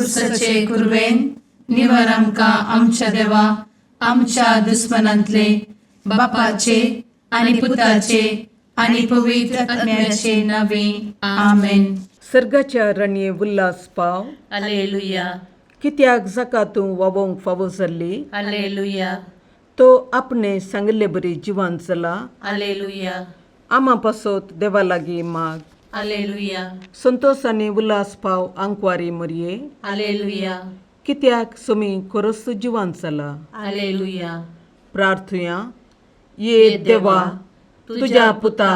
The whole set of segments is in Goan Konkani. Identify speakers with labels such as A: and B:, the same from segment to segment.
A: कुर्साचे कुरवेन निवर आमकां आमच्या देवा आमच्या दुस्मनांतले बापाचे आनी पुताचे आनी पवित्र आत्म्याचे नावे. आमेन.
B: सर्गाच्या रणये उल्हास पाव.
A: अलेलुया.
B: कित्याक जाका तूं वावोवंक फावो जाल्ली,
A: अलेलुया.
B: तो आपणे सांगिल्ले बरी जिवान चला.
A: अलेलुया.
B: आमा पासत देवा लागीं माग.
A: अलेलुया.
B: संतोस आनी उल्हास पाव आंकवारी मरये.
A: अलेलुया.
B: कित्याक सोमी खरोच जिवान चला.
A: अलेलुया.
B: प्रार्थुया. ये देवा, तुज्या पुता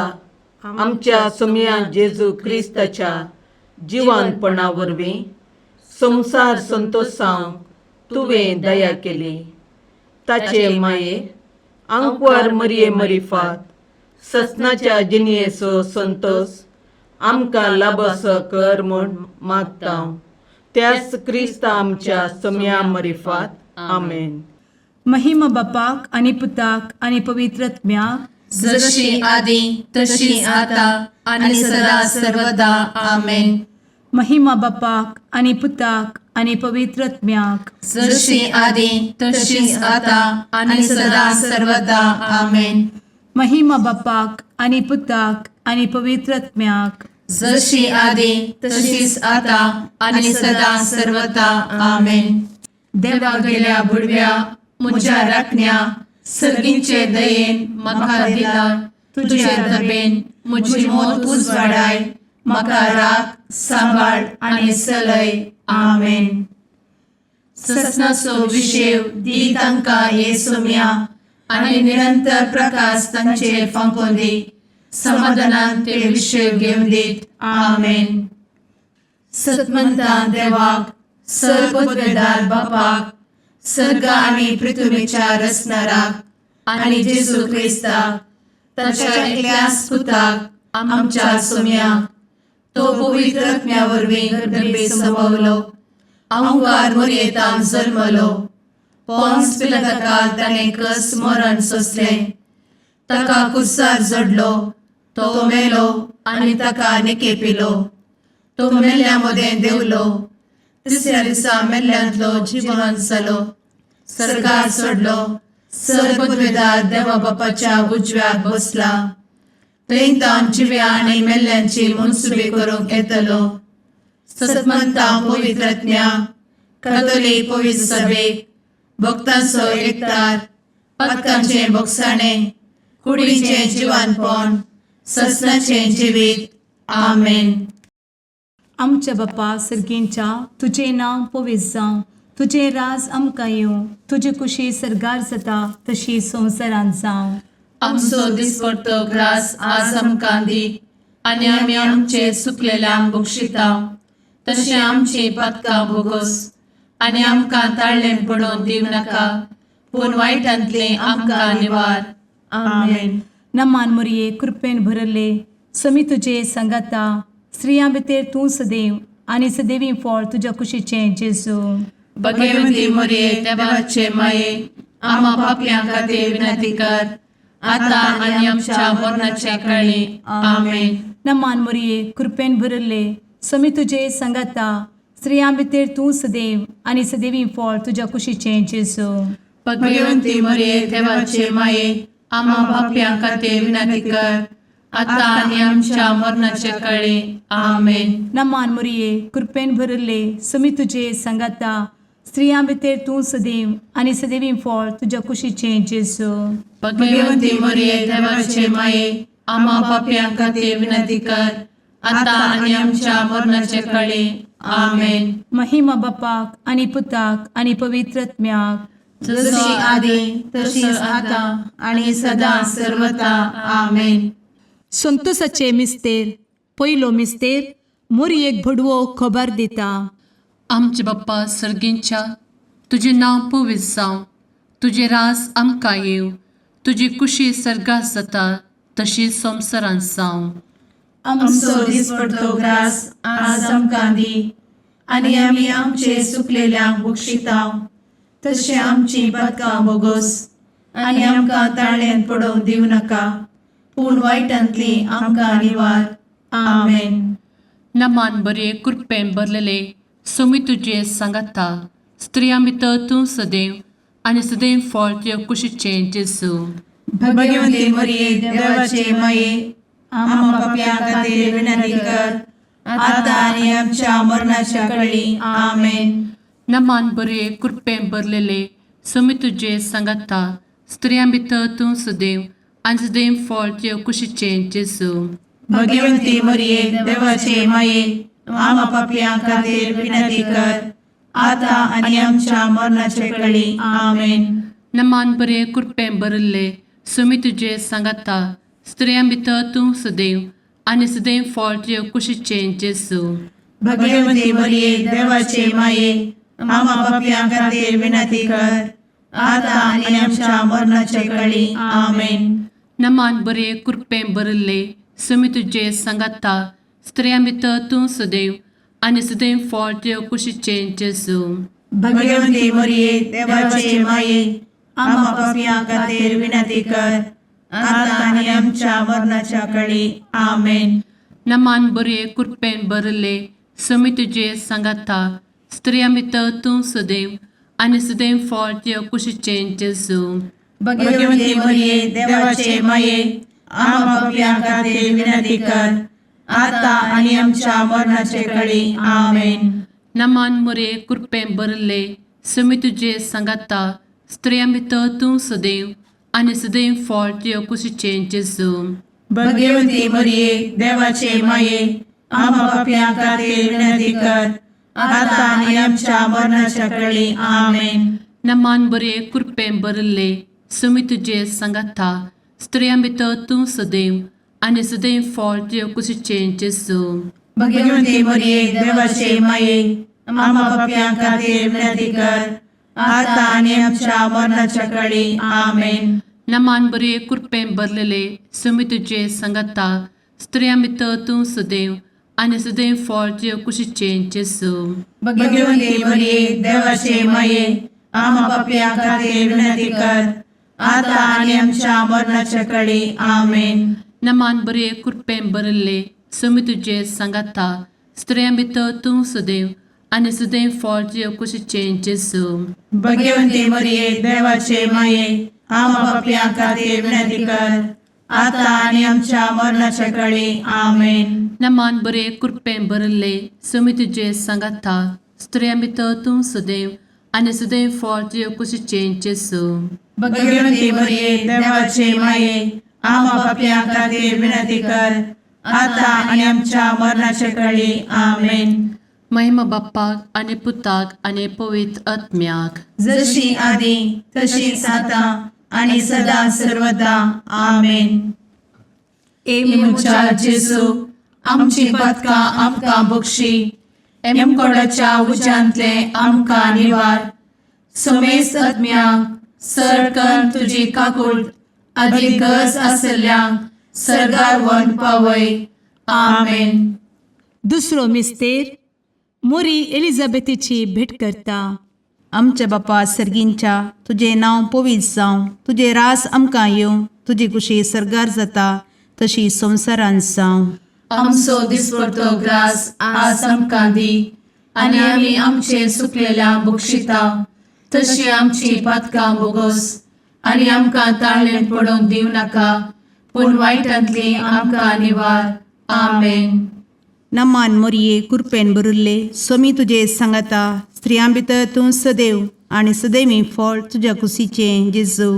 B: आमच्या सोमया जेजू क्रिस्ताच्या जिवानपणा वरवीं संवसार संतोसांव तुवें दया केली. ताचे माये आंकवार मरये मरिफात ससनाच्या जिणयेचो संतोस आमकां लाबसो कर म्हूण मागता, त्याच क्रिस्ता आमच्या सोमया मरिफात. आमेन.
C: महिमा बापाक आनी पुताक आनी पवित्र आत्म्याक.
A: जशी आदी तशी आता आणि सदा सर्वदा. आमेन.
C: महिमा बापाक आनी पुताक आनी पवित्र आत्म्याक.
A: जशी आदी तशीच आता आणि सदा सर्वदा. आमेन.
C: महिमा बापाक आनी पुताक आनी पवित्र आत्म्याक.
A: जशी आदी तशीच आता आणि सदा सर्वदा. आमेन. देवा गेल्या बुडव्या म्हज्या राखण्या, सर्गींचे दयेन म्हाका दिला तुझे दबेन म्हजी मोत उजवाडाय, म्हाका राख, सांबाळ आनी चलय. आमेन. ससनाचो विशेव दी तांकां ये सोम्या आनी निरंतर प्रकाश तांचेर फांकोवन दी, समाधानान ते विशेव घेवन दीत. आमेन. सतमंता देवाक, सर्वपदवेदार बापाक, सर्ग आनी पृथ्वीच्या रचणाराक आनी जेजू क्रिस्ताक ताच्या एकल्याच पुताक आमच्या सोम्याक, तो पवित्र आत्म्या वरवीं गर्भे संभवलो, आंकार मोरयेतान जल्मलो, पोन्स पिलाताकाल ताणें कस मरण सोंसलें, ताका कुर्सार जोडलो, तो मेलो आनी ताका निकेपिलो, तो मेल्ल्या मदें देंवलो, तिसऱ्या दिसा मेल्ल्यांतलो जिवन जालो, सरकार सोडलो, सर्वपदवेदार देवा बापाच्या उजव्याक बसला, थंय तावन जिव्या आनी मेल्ल्यांची मनसुबी करूंक येतलो. सतमंता पवित्रज्ञा कथोलीक पवित्र सभेक, भक्तांचो एकतार, पातकांचें बोगसाणें, कुडीचें जिवानपण, ससनाचें जिवीत. आमेन.
C: आमच्या बापा सर्गींच्या, तुजें नांव पवित्र जावं, तुजें राज आमकां येवं, तुजी कुशी सर्गार जाता तशी संवसारांत जावं.
A: आमचो दिसपडतो ग्रास आज आमकां दी आनी आमी आमचे सुकलेल्यांक बक्षिता तशें आमची पातकां भोगोस आनी आमकां ताळ्ळें पडोवन दिवं नाका, पूण वायटांतलें आमकां निवार. आमेन.
C: नमान मोरये, कृपेन भरले, समी तुजे सांगाता, स्त्रियां भितर तूं सदैव आनी सदैवी फळ तुज्या कुशीचें जेजू.
A: भगवती मोरये, देवाचे माये, आमा पापयां खातीर विनंती कर, आतां आनी आमच्या मरणाच्या काळी. आमेन.
C: नमान मोरये, कृपेन भरले, समी तुजे सांगाता, स्त्रियां भितर तूं सदैव आनी सदैवी फळ तुज्या कुशीचें जेजू.
A: भगवंती मोरये, देवाचे माये, आमा पापयां खातीर विनंती कर, आतां आनी आमच्या मरणाच्या काळी. आमेन.
C: नमान मोरये, कृपेन भरले, समी तुजे सांगाता, स्त्रियां भितर तूं सदैव आनी सदैवी फळ तुज्या कुशीचें जेजू.
A: भगवंती मोरये, देवाचे माये, आमा पापयां खातीर विनंती कर, आतां आनी आमच्या मरणाच्या काळी. आमेन.
C: महिमा बापाक आनी पुताक आनी पवित्र आत्म्याक.
A: जशी आदी तशीच आतां आनी सदां सर्वता. आमेन.
C: संतोषाचे मिस्तेर. पयलो मिस्तेर, मोरयेक भडवो खबर दिता.
D: आमचे बाप्पा सर्गींच्या, तुजें नांव पवित्र जावं, तुजें रास आमकां येवं, तुजी कुशी सर्गात जाता तशी संवसारांत जावं.
A: आमचो दिसपडतो ग्रास आज आमकां दी आनी आमी आमचे सुकलेल्यांक बक्षिता तशें आमची पातकां बोगोस आनी आमकां ताळ्ळेन पडोवंक दिवं नाका, पूण वायटांतली आमकां निवार. आमेन.
D: नमान बरे, कृपेन भरलेले, सोमी तुजे सांगाता स्त्रियां भितर तूं सदैव आनी सदैव फळ तुजे कुशीचें जेजू.
E: भगवंती मरिये, देवाचे माये, आम्हा पापयां खातीर विनंती कर, आता आनी आमच्या मरणाच्या कळी. आमेन.
D: नमान बरे कृपें भरलेले, सोमी तुजे सांगाता स्त्रियां भितर तूं सदैव आनी सदैव फळ तुजे कुशीचें जेजू.
E: भगवंती मरिये, देवाचे माये, आम्हा पापयां खातीर विनंती कर, आता आनी आमच्या मरणाच्या कळी. आमेन.
D: नमान बरे कृपें भरिल्ले, सोमी तुजे सांगाता स्त्रियां भितर तूं सदैव आनी सदैव फळ तुजे कुशीचें जेजू.
E: भगवंती मरिये, देवाचे माये, आम्हा पापयां खातीर विनंती कर, आता आनी आमच्या मरणाच्या कळी. आमेन.
D: नमान बरे कृपें भरिल्ले, सोमी तुजे सांगाता स्त्रियां भितर तूं सदैव आनी सदैव फळ तुजे कुशीचें जेजू.
E: भगवंती मरिये, देवाचे माये, आम्हा पापयां खातीर विनंती कर, आता आनी आमच्या मरणाच्या कळी. आमेन.
D: नमान बरे कृपेन भरिल्ले, सोमी तुजे सांगाता स्त्रियां भितर तूं सदैव आनी सदैव फळ तुजे कुशीचें जेजू.
E: भगवंती मरिये, देवाचे माये, आम्हा पापयां खातीर विनंती कर, आता आनी आमच्या मरणाचे कळी. आमेन.
D: नमान मोरे कृपेन भरिल्ले, सोमी तुजे सांगाता स्त्रियां भितर तूं सदैव आनी सदैव फळ तुजे कुशीचें जेजू.
E: भगवंती मरिये, देवाचे माये, आम्हा पापयां खातीर विनंती कर, आता आनी आमच्या मरणाच्या कळी. आमेन.
D: नमान बरे कृपेन भरिल्ले, सोमी तुजे सांगाता स्त्रियां भितर तूं सदैव आनी सदैव फळ तुजे कुशीचें जेजू.
E: भगवंती मरिये, देवाचे माये, आम्हा पापयां खातीर विनंती कर, आता आनी आमच्या मरणाच्या कळी. आमेन.
D: नमान बरे कृपेन भरलेले, सोमी तुजे सांगाता स्त्रियां भितर तूं सदैव आनी सदैव फळ तुजे कुशीचें जेजू.
E: भगवंती मरिये, देवाचे माये, आम्हा पापयां खातीर विनंती कर, आता आनी आमच्या मरणाच्या कळी. आमेन.
D: नमान बरे कृपेन भरिल्ले, सोमी तुजे सांगाता स्त्रियां भितर तूं सदैव आनी सदैव फळ तुजे कुशीचें जेजू.
E: भगवंती मरिये, देवाचे माये, आम्हा पापयां खातीर विनंती कर, आता आनी आमच्या मरणाच्या कळी. आमेन.
D: नमान बरे कृपेन भरिल्ले, सोमी तुजे सांगाता स्त्रियां भितर तूं सदैव आनी सदैव फळ तुजे कुशीचें जेजू.
E: भगवंती मरिये, देवाचे माये, आम्हा पापयां खातीर विनंती कर, आता आनी आमच्या मरणाच्या कळी. आमेन.
D: महिमा बाप्पाक आनी पुताक आनी पवित्र आत्म्याक.
E: जशी आदी तशीच आता आणि सदा सर्वदा. आमेन.
A: ए म्हज्या जेजू, आमची पातकां आमकां बक्षी, एमकोडाच्या उज्यांतले आमकां निवार, समेस्त आत्म्यांक सरकन तुजी काकूट आदी गरज आसल्ल्यांक सर्गार व्हरून पावय. आमेन.
C: दुसरो मिस्तेर मोरी एलिझाबेथीची भेट करता.
F: आमच्या बापा सर्गींच्या, तुजें नांव पवित्र जावं, तुजें रास आमकां येवं, तुजी कुशी सर्गार जाता तशी संवसारांत जावं.
A: आमचो दिसपडतो ग्रास आज आमकां दी, आनी आमी आमचे सुकलेल्या बक्षिता तशी आमची पातकां बोगोस, आनी आमकां ताळणें पडोवंक दिवं नाका, पूण वायटांतली आमकां निवार. आमेन.
F: नमान मोरये, कुरपेन भरिल्ले, सोमी तुजे सांगाता, स्त्रियां भितर तूं सदैव आनी सदैवी फळ तुज्या कुशीचें जेजू.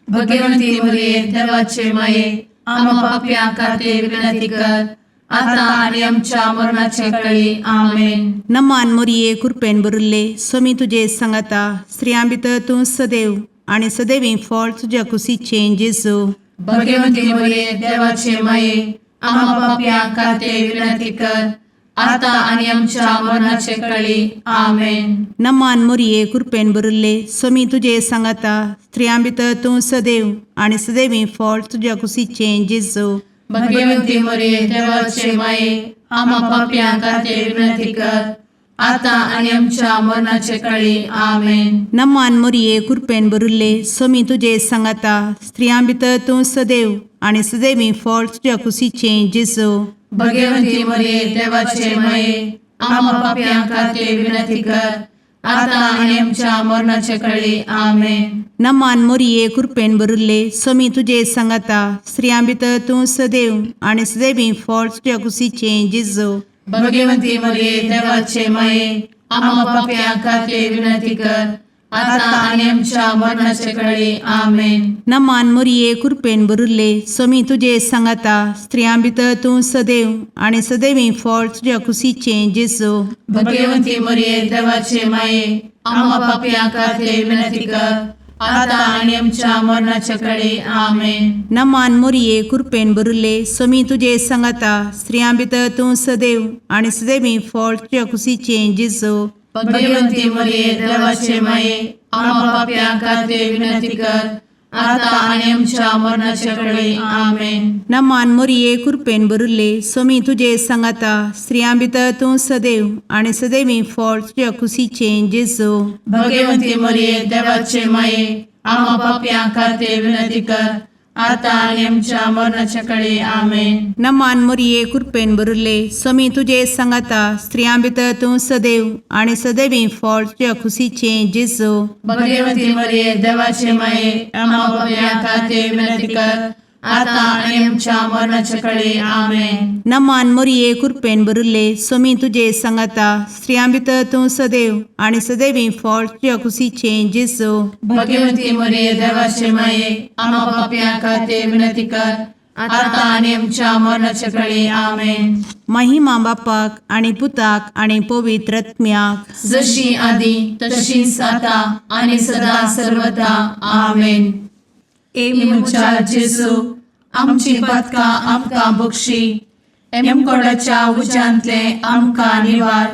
A: भगवंती मरिये, देवाचे माये, आम्हा पापयां खातीर विनंती कर, आता आनी आमच्या मरणाचे कळी. आमेन.
F: नमान मोरये, कुरपेन भरिल्ले, सोमी तुजे सांगाता, स्त्रियां भितर तूं सदैव आनी सदैवी फळ तुज्या कुशीचें जेजू.
A: भगवंती मरिये, देवाचे माये, आम्हा पापयां खातीर विनंती कर, आता आनी आमच्या मरणाचे कळी. आमेन.
F: नमान मोरये, कुरपेन भरिल्ले, सोमी तुजे सांगाता, स्त्रियां भितर तूं सदैव आनी सदैवी फळ तुज्या कुशीचें जेजू.
A: भगवंती मरिये, देवाचे माये, आम्हा पापयां खातीर विनंती कर, आता आनी आमच्या मरणाचे कळी. आमेन.
F: नमान मोरये, कुरपेन भरिल्ले, सोमी तुजे सांगाता, स्त्रियां भितर तूं सदैव आनी सदैवी फळ तुज्या कुशीचें जेजू.
A: भगवंती मरिये, देवाचे माये, आम्हा पापयां खातीर विनंती कर आतां आनी आमच्या मरणाचे कळी. आमेन.
F: नमान मोरये, कृपेन भरिल्ले, स्वामी तुजे सांगाता. स्त्रियां भितर तूं सदैव आनी सदैवी फळ तुज्या कुशीचें जेजू.
A: भगवंती मरिये, देवाचे माये, आम्हा पापयां खातीर विनंती कर आतां आनी आमच्या मरणाचे कळी. आमेन.
F: नमान मोरये, कृपेन भरिल्ले, स्वामी तुजे सांगाता. स्त्रियां भितर तूं सदैव आनी सदैवी फळ तुज्या कुशीचें जेजू.
A: भगवंती मरिये, देवाचे माये, आम्हा पापयां खातीर विनंती कर आतां आनी आमच्या मरणाचे कळी. आमेन.
F: नमान मोरये, कृपेन भरिल्ले, स्वामी तुजे सांगाता. स्त्रियां भितर तूं सदैव आनी सदैवी फळ तुज्या कुशीचें जेजू.
A: भगवंती मरिये, देवाचे माये, आम्हा पापयां खातीर विनंती कर आतां आनी आमच्या मरणाचे कळी. आमेन.
F: नमान मोरये, कृपेन भरिल्ले, स्वामी तुजे सांगाता. स्त्रियां भितर तूं सदैव आनी सदैवी फळ तुज्या कुशीचें जेजू.
A: भगवंती मरिये, देवाचे माये, आम्हा पापयां खातीर विनंती कर आतां आनी आमच्या मरणाच्या कळी. आमेन.
F: नमान मोरये, कृपेन भरिल्ले, स्वामी तुजे सांगाता. स्त्रियां भितर तूं सदैव आनी सदैवी फळ तुज्या कुशीचें जेजू.
A: भगवंती मरिये, देवाचे माये, आम्हा पापयां खातीर विनंती कर आतां आनी आमच्या मरणाच्या कळी. आमेन.
F: नमान मोरये, कृपेन भरिल्ले, स्वामी तुजे सांगाता. स्त्रियां भितर तूं सदैव आनी सदैवी फळ तुज्या कुशीचें जेजू.
A: भगवंती मरिये, देवाचे माये, आम्हा पापयां खातीर विनंती कर आतां आनी आमच्या मरणाच्या कळी. आमेन.
F: महिमा बापाक आनी पुताक आनी पवित्र आत्म्याक.
A: जशी आदी तशीच आता आणि सदा सर्वदा. आमेन.
C: ए
A: म्हज्या जेजू, आमची पातकां आमकां बक्षी, एमकोडाच्या उज्यांतले आमकां निवार,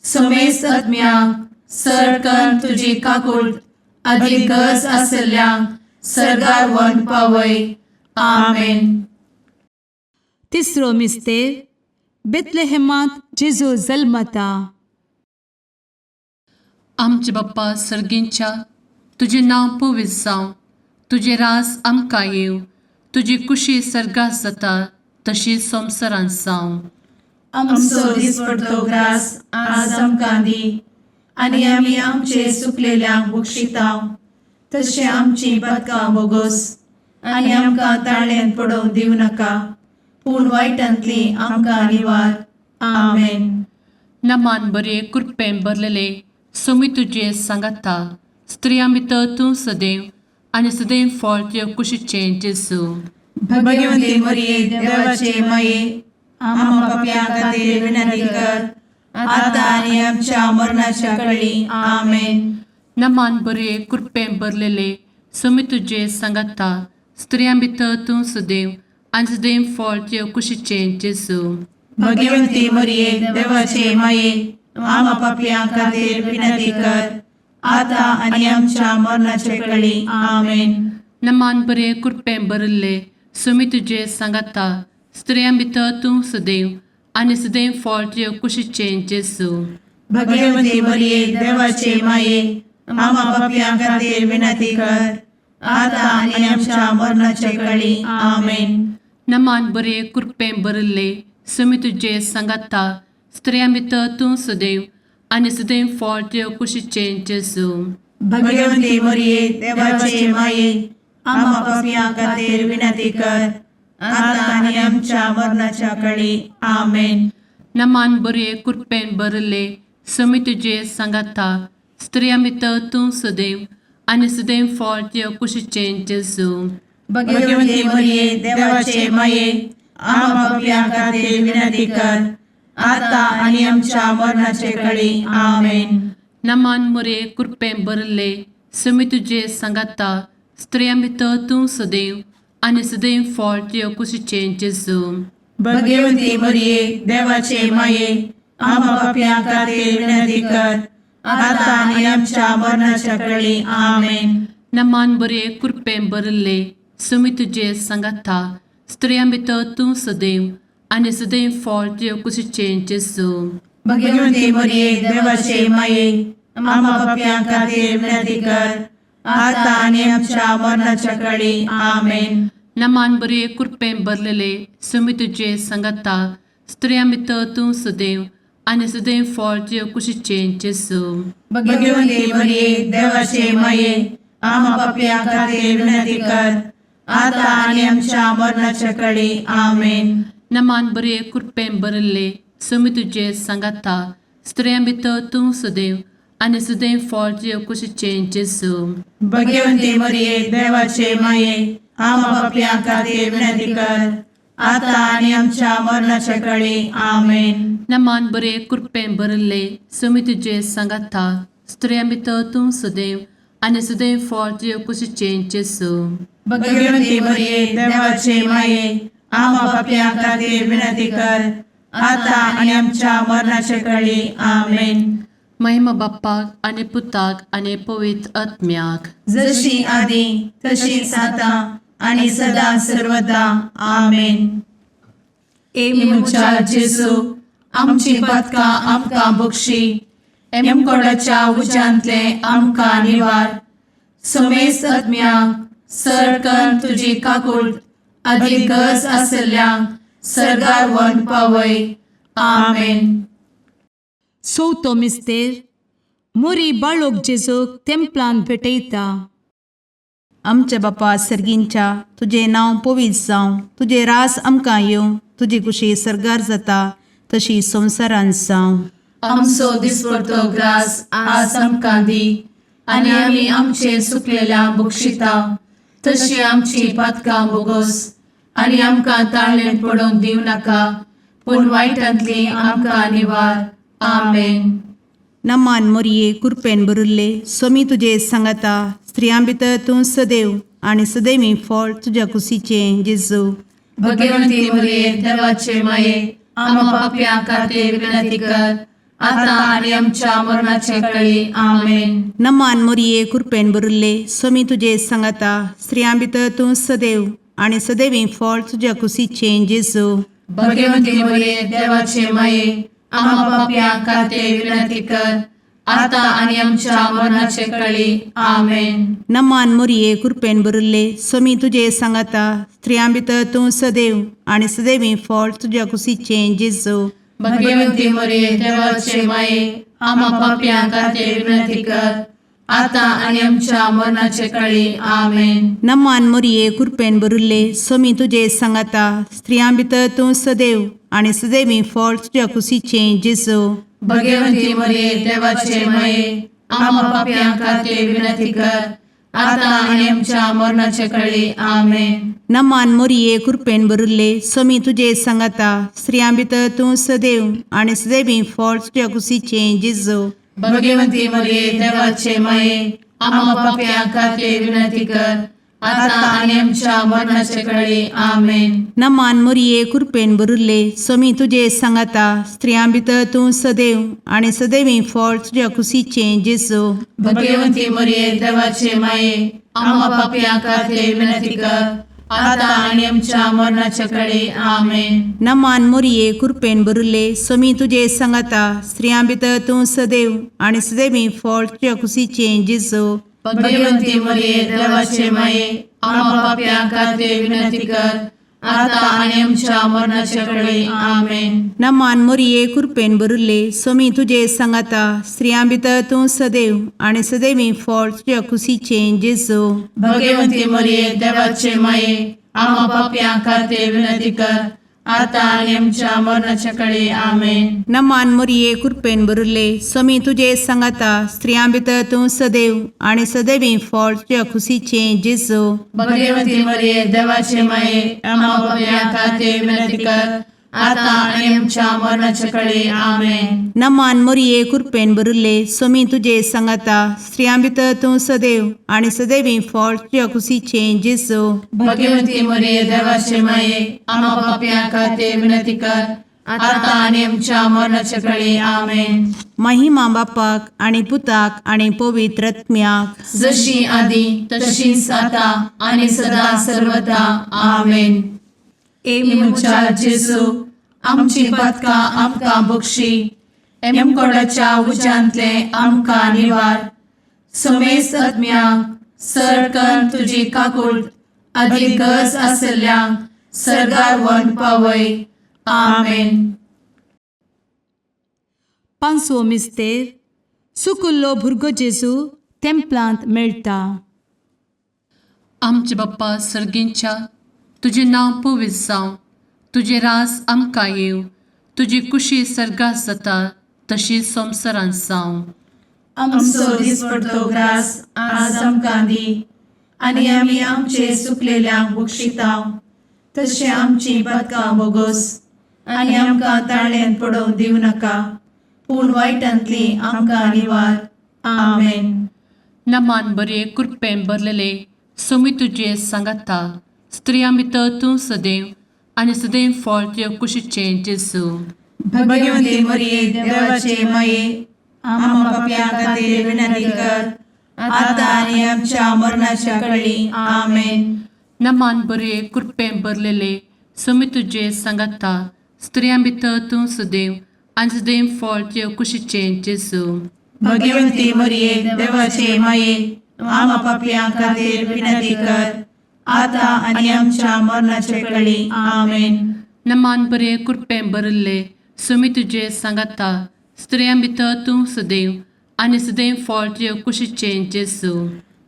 A: समेस्त आत्म्यांक सरकन तुजी काकूळ आदी गरज आसल्ल्यांक सर्गार व्हरून पावय. आमेन.
C: तिसरो मिस्तेर, बेतलेहेमांत जेजू जल्मता.
D: आमचे बाप्पा सर्गींच्या, तुजें नांव पवित्र जावं, तुजें राज आमकां येवं, तुजी कुशी सर्गात जाता तशी संवसारांत जावं.
E: आमचो दिसपडतो ग्रास आज आमकां दी आनी आमी आमचे सुकलेल्यांक बक्षितांव तशें आमची पातकां बोगोस आनी आमकां ताळ्यान पडोवंक दिवं नाका, पूण वायटांतली आमकां निवार. आमेन.
D: नमान बरे, कृपेन भरलेले, सोमी तुजे सांगाता. स्त्रियां भितर तूं सदैव आनी सदैव फळ तुजे कुशीचें जेजू.
E: भगवंती मरिये, देवाचे माये, आम्हा पापयां खातीर विनंती कर आता आनी आमच्या मरणाच्या कळी. आमेन.
D: नमान बरे, कृपेन भरलेले, सोमी तुजे सांगाता. स्त्रियां भितर तूं सदैव आनी सदैव फळ तुजे कुशीचें जेजू.
E: भगवंती मरिये, देवाचे माये, आम्हा पापयां खातीर विनंती कर आता आनी आमच्या मरणाच्या कळी. आमेन.
D: नमान बरे, कृपेन भरिल्ले, सोमी तुजे सांगाता. स्त्रियां भितर तूं सदैव आनी सदैव फळ तुजे कुशीचें जेजू.
E: भगवंती मरिये, देवाचे माये, आम्हा पापयां खातीर विनंती कर आता आनी आमच्या मरणाच्या कळी. आमेन.
D: नमान बरे, कृपेन भरिल्ले, सोमी तुजे सांगाता. स्त्रियां भितर तूं सदैव आनी सदैव फळ तुजे कुशीचें जेजू.
E: भगवंती मरिये, देवाचे माये, आम्हा पापयां खातीर विनंती कर आता आनी आमच्या मरणाच्या कळी. आमेन.
D: नमान बरे, कृपेन भरिल्ले, सोमी तुजे सांगाता. स्त्रियां भितर तूं सदैव आनी सदैव फळ तुजे कुशीचें जेजू.
E: भगवंती मरिये, देवाचे माये, आम्हा पापयां खातीर विनंती कर आता आनी आमच्या मरणाचे कळी. आमेन.
D: नमान मोरे, कृपेन भरिल्ले, सोमी तुजे सांगाता. स्त्रियां भितर तूं सदैव आनी सदैव फळ तुजे कुशीचें जेजू.
E: भगवंती मरिये, देवाचे माये, आम्हा पापयां खातीर विनंती कर आता आनी आमच्या मरणाच्या कळी. आमेन.
D: नमान बरे, कृपेन भरिल्ले, सोमी तुजे सांगाता. स्त्रियां भितर तूं सदैव आनी सदैव फळ तुजे कुशीचें जेजू.
E: भगवंती मरिये, देवाचे माये, आम्हा पापयां खातीर विनंती कर आता आनी आमच्या मरणाच्या कळी. आमेन.
D: नमान बरे, कृपेन भरलेले, सोमी तुजे सांगाता. स्त्रियां भितर तूं सदैव आनी सदैव फळ तुजे कुशीचें जेजू.
E: भगवंती मरिये, देवाचे माये, आमा पापयां खातीर विनंती कर, आता आनी आमच्या मरणाच्या कडी. आमेन.
D: नमान बरे कृपेन भरिल्ले, स्वामी तुजे सांगाता, स्त्रियां भितर तूं सदैव आनी सदैव फळ तुजे कुशीचें जेजू.
E: भगवंती मरिये, देवाचे माये, आमा पापयां खातीर विनंती कर, आता आनी आमच्या मरणाच्या कडी. आमेन.
D: नमान बरे कृपेन भरिल्ले, स्वामी तुजे सांगाता, स्त्रियां भितर तूं सदैव आनी सदैव फळ तुजे कुशीचें जेजू.
E: भगवंती मरिये, देवाचे माये, आमा पापयां खातीर विनंती कर, आता आनी आमच्या मरणाच्या कडी. आमेन.
D: महिमा बाप्पाक आनी पुताक आनी पवित्र आत्म्याक,
E: जशी आदी तशीच आता आणि सदा सर्वदा. आमेन.
C: ए
A: म्हज्या जेजू, आमची पातकां आमकां बक्षी, एमकोडाच्या उज्यांतले आमकां निवार, समेस्त आत्म्यांक सरकन तुजी काकूळ आदी गरज आसल्ल्यांक सर्गार व्हरून पावय. आमेन.
C: चवथो मिस्तेर. मोरी बाळोक जेजूक तेंपलान भेटयता.
F: आमच्या बापा सर्गींच्या, तुजें नांव पवित्र जावं, तुजें रास आमकां येवं, तुजी कुशी सर्गार जाता तशी संवसारांत जावं.
A: आमचो दिसपडतो ग्रास आज आमकां दी, आनी आमी आमचे सुकलेल्या बक्षिता तशी आमची पातकां बोगोस, आनी आमकां ताळणेंत पडोवंक दिवं नाका, पूण वायटांतली आमकां निवार. आमेन.
F: नमान मोरये, कुरपेन भरिल्ले, स्वामी तुजे सांगाता, स्त्रियां भितर तूं सदैव आनी सदैवी फळ तुज्या कुशीचें जेजू.
A: भगवंती मरिये, देवाचे माये, आमा पापयां खातीर विनंती कर, आता आनी आमच्या मरणाचे कळी. आमेन.
F: नमान मोरये, कुरपेन भरिल्ले, स्वामी तुजे सांगाता, स्त्रियां भितर तूं सदैव आनी सदैवी फळ तुज्या कुशीचें जेजू.
A: भगवंती मरिये, देवाचे माये, आमा पापयां खातीर विनंती कर, आता आनी आमच्या मरणाचे कळी. आमेन.
F: नमान मोरये, कुरपेन भरिल्ले, स्वामी तुजे सांगाता, स्त्रियां भितर तूं सदैव आनी सदैवी फळ तुज्या कुशीचें जेजू.
A: भगवंती मरिये, देवाचे माये, आमा पापयां खातीर विनंती कर, आता आनी आमच्या मरणाचे कळी. आमेन.
F: नमान मोरये, कुरपेन भरिल्ले, स्वामी तुजे सांगाता, स्त्रियां भितर तूं सदैव आनी सदैवी फळ तुज्या कुशीचें जेजू.
A: भगवंती मरिये, देवाचे माये, आमा पापयां खातीर विनंती कर, आता आनी आमच्या मरणाचे कळी. आमेन.
F: नमान मोरये, कुरपेन भरिल्ले, स्वामी तुजे सांगाता, स्त्रियां भितर तूं सदैव आनी सदैवी फळ तुज्या कुशीचें जेजू.
A: भगवंती मरिये, देवाचे माये, आमा पापयां खातीर विनंती कर, आता आनी आमच्या मरणाचे कळी. आमेन.
F: नमान मोरये, कुरपेन भरिल्ले, स्वामी तुजे सांगाता, स्त्रियां भितर तूं सदैव आनी सदैवी फळ तुज्या कुशीचें जेजू.
A: भगवंती मरिये, देवाचे माये, आमा पापयां खातीर विनंती कर, आता आनी आमच्या मरणाचे कळी. आमेन.
F: नमान मोरये, कुरपेन भरिल्ले, स्वामी तुजे सांगाता, स्त्रियां भितर तूं सदैव आनी सदैवी फळ तुज्या कुशीचें जेजू.
A: भगवंती मरिये, देवाचे माये, आमा पापयां खातीर विनंती कर, आता आनी आमच्या मरणाचे कळी. आमेन.
F: नमान मोरये, कुरपेन भरिल्ले, स्वामी तुजे सांगाता, स्त्रियां भितर तूं सदैव आनी सदैवी फळ तुज्या कुशीचें जेजू.
A: भगवंती मरिये, देवाचे माये, आमा पापयां खातीर विनंती कर, आता आनी आमच्या मरणाच्या कळी. आमेन.
F: नमान मोरये, कुरपेन भरिल्ले, स्वामी तुजे सांगाता, स्त्रियां भितर तूं सदैव आनी सदैवी फळ तुज्या कुशीचें जेजू.
A: भगवंती मरिये, देवाचे माये, आमा पापयां खातीर विनंती कर, आता आनी आमच्या मरणाच्या कळी. आमेन.
F: नमान मोरये, कुरपेन भरिल्ले, स्वामी तुजे सांगाता, स्त्रियां भितर तूं सदैव आनी सदैवी फळ तुज्या कुशीचें जेजू.
A: भगवंती मरिये, देवाचे माये, आमा पापयां खातीर विनंती कर, आता आनी आमच्या मरणाच्या कळी. आमेन.
F: महिमा बापाक आनी पुताक आनी पवित्र आत्म्याक,
A: जशी आदी तशीच आता आणि सदा सर्वदा. आमेन.
C: ए
A: म्हज्या जेजू, आमची पातकां आमकां बक्षी, एमकोडाच्या उज्यांतले आमकां निवार, समेस्त आत्म्यांक सरकन तुजी काकूळ आदी गरज आसल्ल्यांक सर्गार व्हरून पावय. आमेन.
C: पांचवो मिस्तेर सुकुल्लो भुरगो जेजू तेंपलांत मेळटा.
D: आमचे बाप्पा सर्गींच्या, तुजें नांव पवित्र जावं, तुजें राज आमकां येवं, तुजी कुशी सर्गात जाता तशी संवसारांत जावं.
E: आमचो दिसपडतो ग्रास आज आमकां दी आनी आमी आमचे सुकलेल्यांक बक्षितांव तशें आमची पदकां बोगोस आनी आमकां ताळ्यान पडोवंक दिवं नाका पूण वायटांतली आमकां निवार. आमेन.
D: नमान बरे कृपेन भरलेले, सोमी तुजे सांगाता, स्त्रियां भितर तूं सदैव आनी सदैव फळ तुजे कुशीचें जेजू.
E: भगवंती मरिये, देवाचे माये, आम्हा पापयां खातीर विनंती कर आता आनी आमच्या मरणाच्या कळी. आमेन.
D: नमान बरे कृपेन भरलेले, सोमी तुजे सांगाता, स्त्रियां भितर तूं सदैव आनी सदैव फळ तुजे कुशीचें जेजू.
E: भगवंती मरिये, देवाचे माये, आम्हा पापयां खातीर विनंती कर आता आनी आमच्या मरणाच्या कळी. आमेन.
D: नमान बरे कृपेन भरिल्ले, सोमी तुजे सांगाता, स्त्रियां भितर तूं सदैव आनी सदैव फळ तुजे कुशीचें जेजू.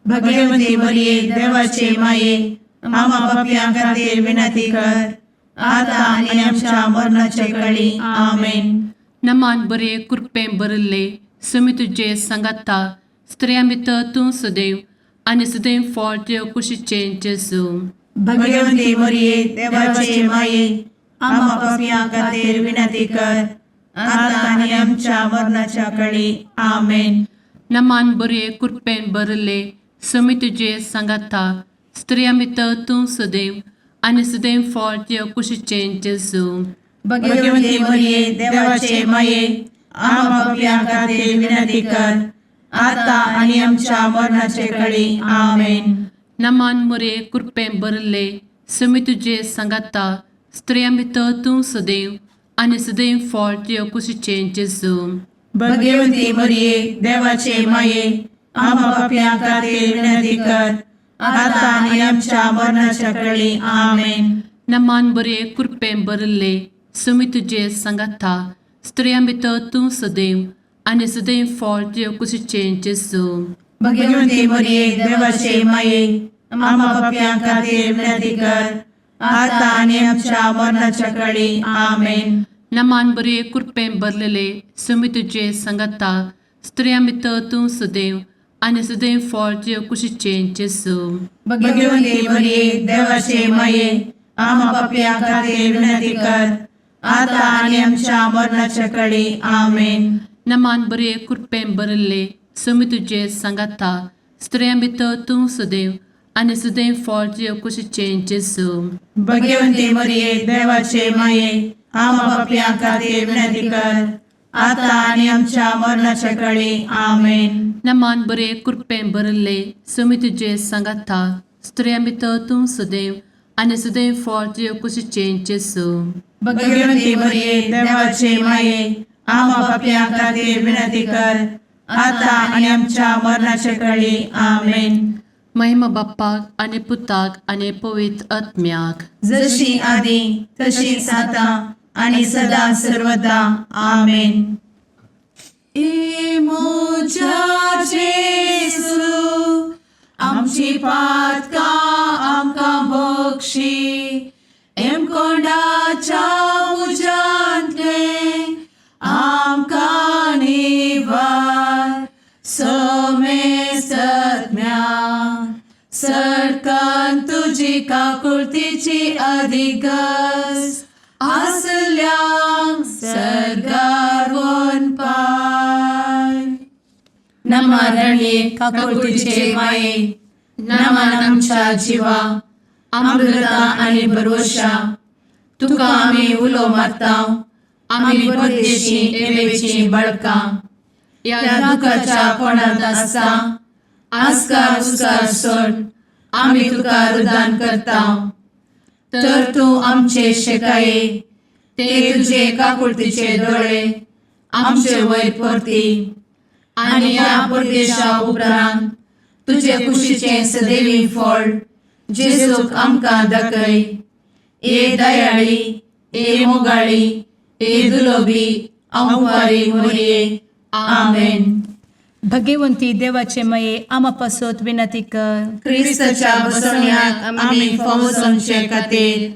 E: भगवंती मरिये, देवाचे माये, आम्हा पापयां खातीर विनंती कर आता आनी आमच्या मरणाच्या कळी. आमेन.
D: नमान बरे कृपेन भरिल्ले, सोमी तुजे सांगाता, स्त्रियां भितर तूं सदैव आनी सदैव फळ तुजे कुशीचें जेजू.
E: भगवंती मरिये, देवाचे माये, आम्हा पापयां खातीर विनंती कर आता आनी आमच्या मरणाच्या कळी. आमेन.
D: नमान बरे कृपेन भरिल्ले, सोमी तुजे सांगाता, स्त्रियां भितर तूं सदैव आनी सदैव फळ तुजे कुशीचें जेजू.
E: भगवंती मरिये, देवाचे माये, आम्हा पापयां खातीर विनंती कर आता आनी आमच्या मरणाचे कळी. आमेन.
D: नमान मुरे कृपेन भरिल्ले, सोमी तुजे सांगाता, स्त्रियां भितर तूं सदैव आनी सदैव फळ तुजे कुशीचें जेजू.
E: भगवंती मरिये, देवाचे माये, आम्हा पापयां खातीर विनंती कर आता आनी आमच्या मरणाच्या कळी. आमेन.
D: नमान बरे कृपेन भरिल्ले, सोमी तुजे सांगाता, स्त्रियां भितर तूं सदैव आनी सदैव फळ तुजे कुशीचें जेजू.
E: भगवंती मरिये, देवाचे माये, आम्हा पापयां खातीर विनंती कर आता आनी आमच्या मरणाच्या कळी. आमेन.
D: नमान बरे कृपेन भरलेले, सोमी तुजे सांगाता, स्त्रियां भितर तूं सदैव आनी सदैव फळ तुजे कुशीचें जेजू.
E: भगवंती मरिये, देवाचे माये, आम्हा पापयां खातीर विनंती कर आता आनी आमच्या मरणाच्या कळी. आमेन.
D: नमान बरे कृपेन भरिल्ले, सोमी तुजे सांगाता, स्त्रियां भितर तूं सदैव आनी सदैव फळ तुजे कुशीचें जेजू.
E: भगवंती मरिये, देवाचे माये, आम्हा पापयां खातीर विनंती कर आता आनी आमच्या मरणाच्या कळी. आमेन.
D: नमान बरे कृपेन भरिल्ले, सोमी तुजे सांगाता, स्त्रियां भितर तूं सदैव आनी सदैव फळ तुजे कुशीचें जेजू.
E: भगवंती मरिये, देवाचे माये, आम्हा पापयां खातीर विनंती कर आता आनी आमच्या मरणाच्या कळी. आमेन.
D: महिमा बाप्पाक आनी पुताक आनी पवित्र आत्म्याक,
E: जशी आदी तशीच आता आणि सदा सर्वदा. आमेन.
A: ए म्हज्या जेजू, आमची पातकां आमकां बक्षी, एमकोंडाच्या उज्यांतलें आमकां निवार, समेस्तज्ञा सरकान तुजी काकुळतीची अधिगस आसल्यांक सर्गार वनपाय.
E: नमरणे काकुळतीचे माये, नमन आमच्या जिवा, अमृता आणि भरवशा, तुका आमी उलो मारता, आमी परदेशी एवेची बळकां, ह्या दुखाच्या कोणांत आसता आस्कार उस्कार सोड आमी तुका रुदान करता, तर तूं आमचे शेकाये ते तुजे काकुळतीचे दोळे आमचे वयर परती आनी ह्या परदेशा उपरांत तुजे कुशीचें सदैवी फळ जेजूक आमकां दाखय. ए दयाळी, ए मोगाळी, ए दुलोबी आंवकारी मोरये. आमेन.
C: भगवंती देवाचे मये आमा पासत विनंती कर.
E: क्रिस्ताच्या बसवण्याक आमी फावो जावचे खातीर.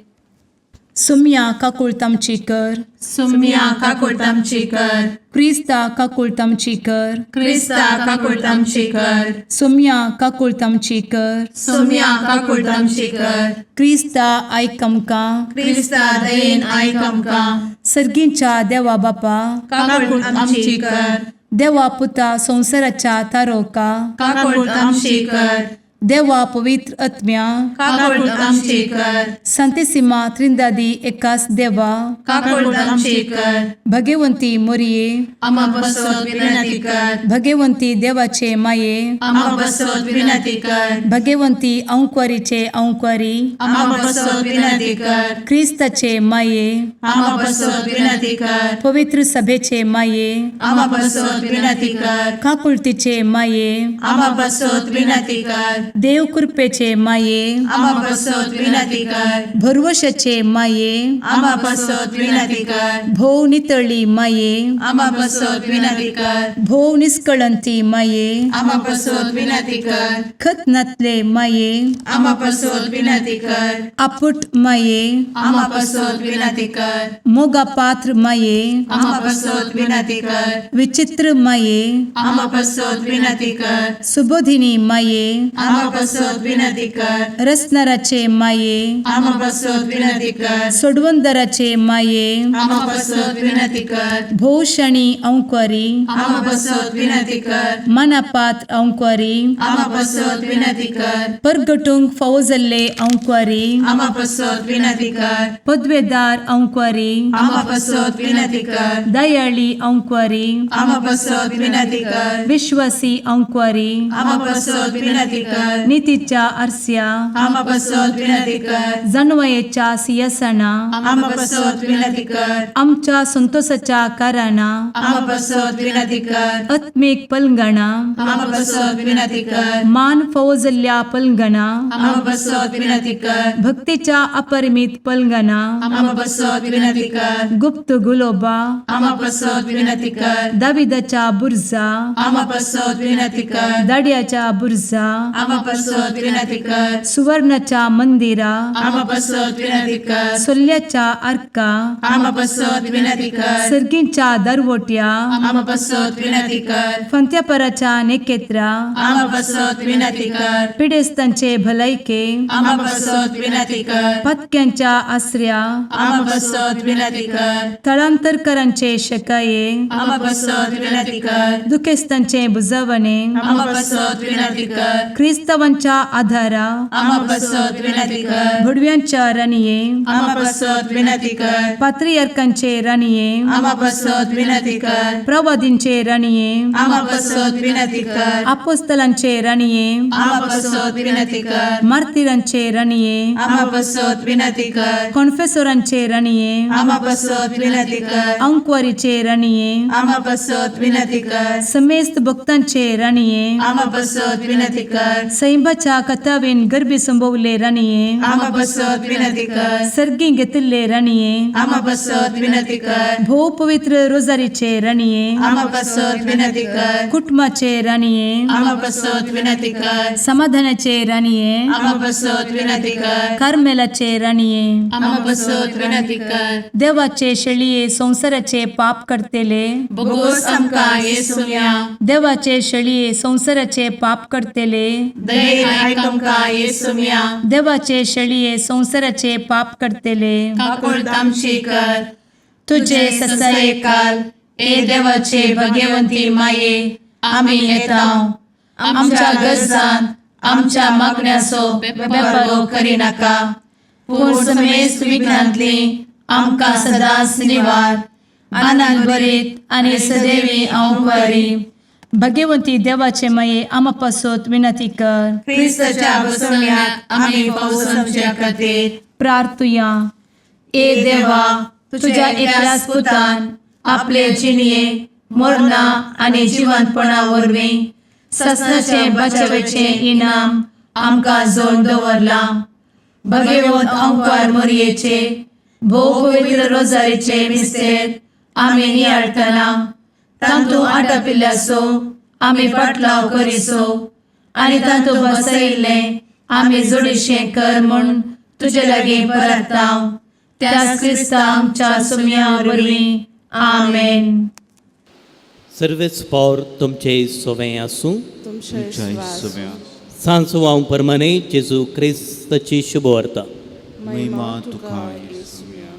C: सुम्या काकुळट आमची कर.
E: सुम्या काकुळट आमची कर.
C: क्रिस्ता काकुळट आमची कर.
E: क्रिस्ता काकुळट आमची कर.
C: सुम्या काकुळट आमची कर.
E: सुम्या काकुळट आमची कर.
C: क्रिस्ता आयक आमकां.
E: क्रिस्ता दयेन आयक आमकां.
C: सर्गींच्या देवा बापा,
E: काकुळट आमची कर.
C: देवा पुता संवसाराच्या तारोका,
E: काकुळट आमची कर.
C: देवा पवित्र आत्म्या,
E: काकुळट आमची कर.
C: संतेसिमा त्रिंदादी एकास देवा,
E: काकुळट आमची कर.
C: भगवंती मोरये,
A: आमा पासत
E: विनंती कर.
C: भगवंती देवाचे माये,
A: आमा
E: आमा पासत विनंती कर.
C: भगवंती अंकवारीचे अंकवारी,
E: आमा पासत विनंती कर.
C: क्रिस्ताचे माये,
E: आमा पासत विनंती कर.
C: पवित्र सभेचे माये,
E: आमा पासत विनंती कर.
C: काकुळतीचे माये,
E: आमा पासत विनंती कर.
C: देव कृपेचे माये,
E: आमा पासत विनंती कर.
C: भरवशाचे माये,
E: आमा पासत विनंती कर.
C: भोव नितळी माये,
E: आमा पासत विनंती कर.
C: भोव निष्कळंती माये,
E: आमा पासत विनंती कर.
C: खत नातले माये,
E: आमा पासत विनंती कर.
C: आपुट माये,
E: आमा पासत विनंती कर.
C: मोगा पात्र माये,
E: आमा पासत विनंती कर.
C: विचित्र माये,
E: आमा पासत विनंती कर.
C: सुबोधिनी माये,
E: आमा पासत विनंती कर.
C: रसनाराचे माये,
E: आमा पासत विनंती कर.
C: सोडवंदराचे माये,
E: आमा पासत विनंती कर.
C: भोवशणी अंकवारी,
E: आमा पासत विनंती कर.
C: मनापात्र अंकवारी,
E: आमा पासत विनंती कर.
C: परगटूंक फावो जाल्ले अंकवारी,
E: आमा पासत विनंती कर.
C: पदवेदार अंकवारी,
E: आमा पासत विनंती कर.
C: दयाळी अंकवारी,
E: आमा पासत विनंती कर.
C: विश्वासी अंकवारी,
E: आमा पासत विनंती कर.
C: नितीच्या आरस्या,
E: आमा पासत विनंती कर.
C: जाणवयेच्या सियासना,
E: आमा पासत विनंती कर.
C: आमच्या संतोषाच्या कारणां,
E: आमा पासत विनंती कर.
C: आत्मीक पलंगणा,
E: आमा पासत विनंती कर.
C: मान फावो जाल्ल्या पलंगणा,
E: आमा पासत विनंती कर.
C: भक्तीच्या अपरिमित पलंगणा,
E: आमा पासत विनंती कर.
C: गुप्त गुलोबा,
E: आमा पासत विनंती कर.
C: दाविदाच्या बुर्जा,
E: आमा पासत विनंती कर.
C: दाड्याच्या बुर्जा,
E: आमा पासत विनंती कर.
C: सुवर्णाच्या मंदिरा,
E: आमा पासत विनंती कर.
C: सोल्ल्याच्या आर्का,
E: आमा पासत विनंती कर.
C: सर्गींच्या दरवट्या,
E: आमा पासत विनंती कर.
C: फंत्यापराच्या नेकेत्रा,
E: आमा पासत विनंती कर.
C: पिडेस्तांचे भलायके,
E: आमा पासत विनंती कर.
C: पत्क्यांच्या आसऱ्या,
E: आमा पासत विनंती कर.
C: थळांतरकरांचे शकाये,
E: आमा पासत विनंती कर.
C: दुखेस्तांचे बुजवणे,
E: आमा पासत विनंती कर.
C: क्रिस्तावांच्या आधारा,
E: आमा पासत विनंती कर.
C: भुडव्यांच्या राणये,
E: आमा पासत विनंती कर.
C: पात्रियार्कांचे राणये,
E: आमा पासत विनंती कर.
C: प्रवादींचे राणये,
E: आमा पासत विनंती कर.
C: आपोस्तलांचे राणये,
E: आमा पासत विनंती कर.
C: मार्तिरांचे राणये,
E: आमा पासत विनंती कर.
C: कॉन्फेसोरांचे राणये,
E: आमा पासत विनंती कर.
C: अंकवारीचे राणये,
E: आमा पासत विनंती कर.
C: समेस्त भक्तांचे राणये,
E: आमा पासत विनंती कर.
C: सैंबाच्या कथावेन गर्भी संभवले राणये,
E: आमा पासत विनंती कर.
C: सर्गी घेतिल्ले राणये,
E: आमा पासत विनंती कर.
C: भोव पवित्र रोजारीचे राणये,
E: आमा पासत विनंती कर.
C: कुटुंबाचे राणये,
E: आमा पासत विनंती कर.
C: समाधानाचे राणये,
E: आमा पासत विनंती कर.
C: कार्मेलाचे राणये,
A: आमा पासत विनंती कर.
C: देवाचे शेळये संवसाराचे पाप करतेले,
A: बोगोस आमकां येसुम्या.
C: देवाचे शेळये संवसाराचे पाप करतेले,
A: दयेन आयक आमकां येसुम्या.
C: देवाचे शेळये संवसाराचे पाप करतेले,
A: काकुळट आमची कर.
C: तुझे
E: ससायेकाल ए देवाचे भगवंती माये, आमी येता आमच्या गरजान आमच्या मागण्याचो बेपारो करिनाका, पूण समेस्त विघ्नांतली आमकां सदांच निवार. आनंद भरीत आनी सदैवी अंकवारी.
C: भगवंती देवाचे माये आमा पासत विनंती कर.
E: क्रिस्ताच्या बसवण्याक आमी फावो समच्या खातीर.
C: प्रार्थुया.
E: ए देवा, तुझ्या एकल्याच पुतान आपले जिणये मरणा आनी जिवंतपणा वरवीं ससनाचें बचावेचें इनाम आमकां जोड दवरलां. भगवंत अंकार मोरयेचे भोव पवित्र रोजारीचे मिस्तेर आमी नियाळटना तांतू आटापिल्ल्याचो आमी पाटलाव करिसो आनी तांतू बसयिल्लें आमी जोडीशें कर म्हूण तुजे लागीं परताव त्याच क्रिस्ता आमच्या सुम्या वरवीं. आमेन.
G: सर्वेस पावर तुमचे सोवें आसूं.
H: तुमच्या सव्या.
G: सांसवाव परमाने जेजू क्रिस्ताची शुभवार्ता.
H: महिमा तुका येसुया.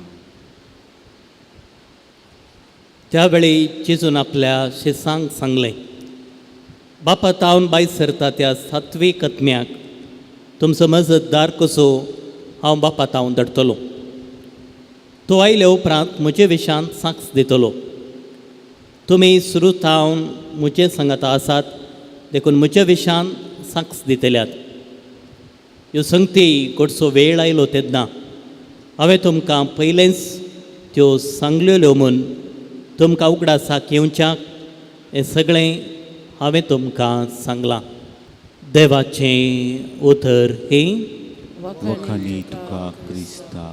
G: त्यावेळी जेजून आपल्या शिसांक सांगलें, बापा तावन भायर सरता त्या सात्वीक आत्म्याक तुमचो मजतदार कसो हांव बापा तावन धाडटलो. तो आयले उपरांत म्हजे विशांत साक्ष दितलो. तुमी सुरू थावन म्हजे सांगाता आसात देखून म्हज्या विशांत साक्ष दितल्यात. ह्यो संगती गोडसो वेळ आयलो तेन्ना हांवें तुमकां पयलेंच त्यो सांगलेल्यो म्हूण तुमकां उगडासाक येवच्याक हें सगळें हांवें तुमकां सांगलां. देवाचें उतर हें.
H: वखानी तुका क्रिस्ता.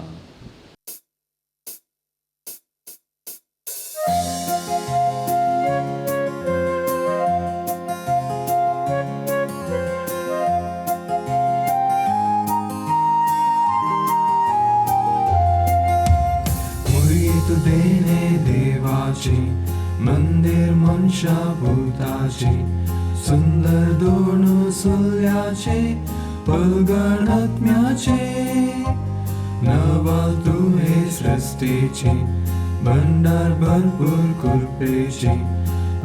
I: मुर्गी तू देणे देवाची मंदिर मनशा भूताची सुंदर दोन सुल्याचे पलगणात्म्याचे नवाल तू हे सृष्टीची भंडार भरपूर कृपेची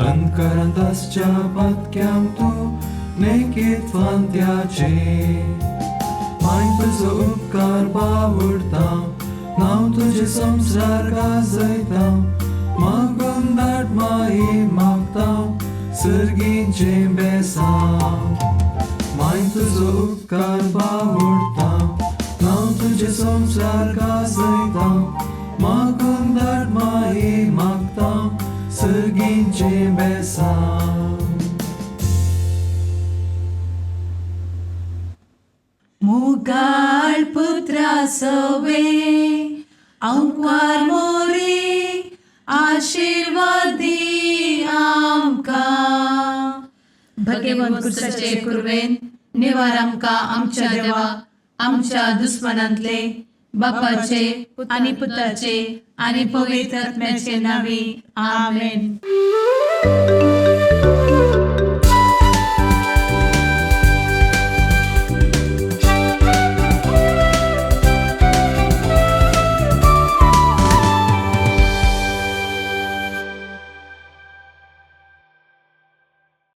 I: अंतकरांत आसच्या पातक्यांक तू नेकीत फांत्याचे. माय तुजो उपकार बावडता नांव तुजें संवसार गाजयता मागून धाड माई मागता सर्गीचें बेसांव. माय तुजो उपकार बावडता नांव तुजें संवसार गाजयता मागून धाड माई मागता सर्गीचें बेसांव.
E: मुगाळ पुत्रा सवे अंकवार मोरे आशिर्वादी आमकां.
A: भगवंत कुर्साचे कुर्वेन निवार आमकां आमच्या देवा आमच्या दुस्मनांतले बापाचे
C: आनी पुताचे
A: आनी पवित्र आत्म्याचे नावे. आमेन.
I: आमेन.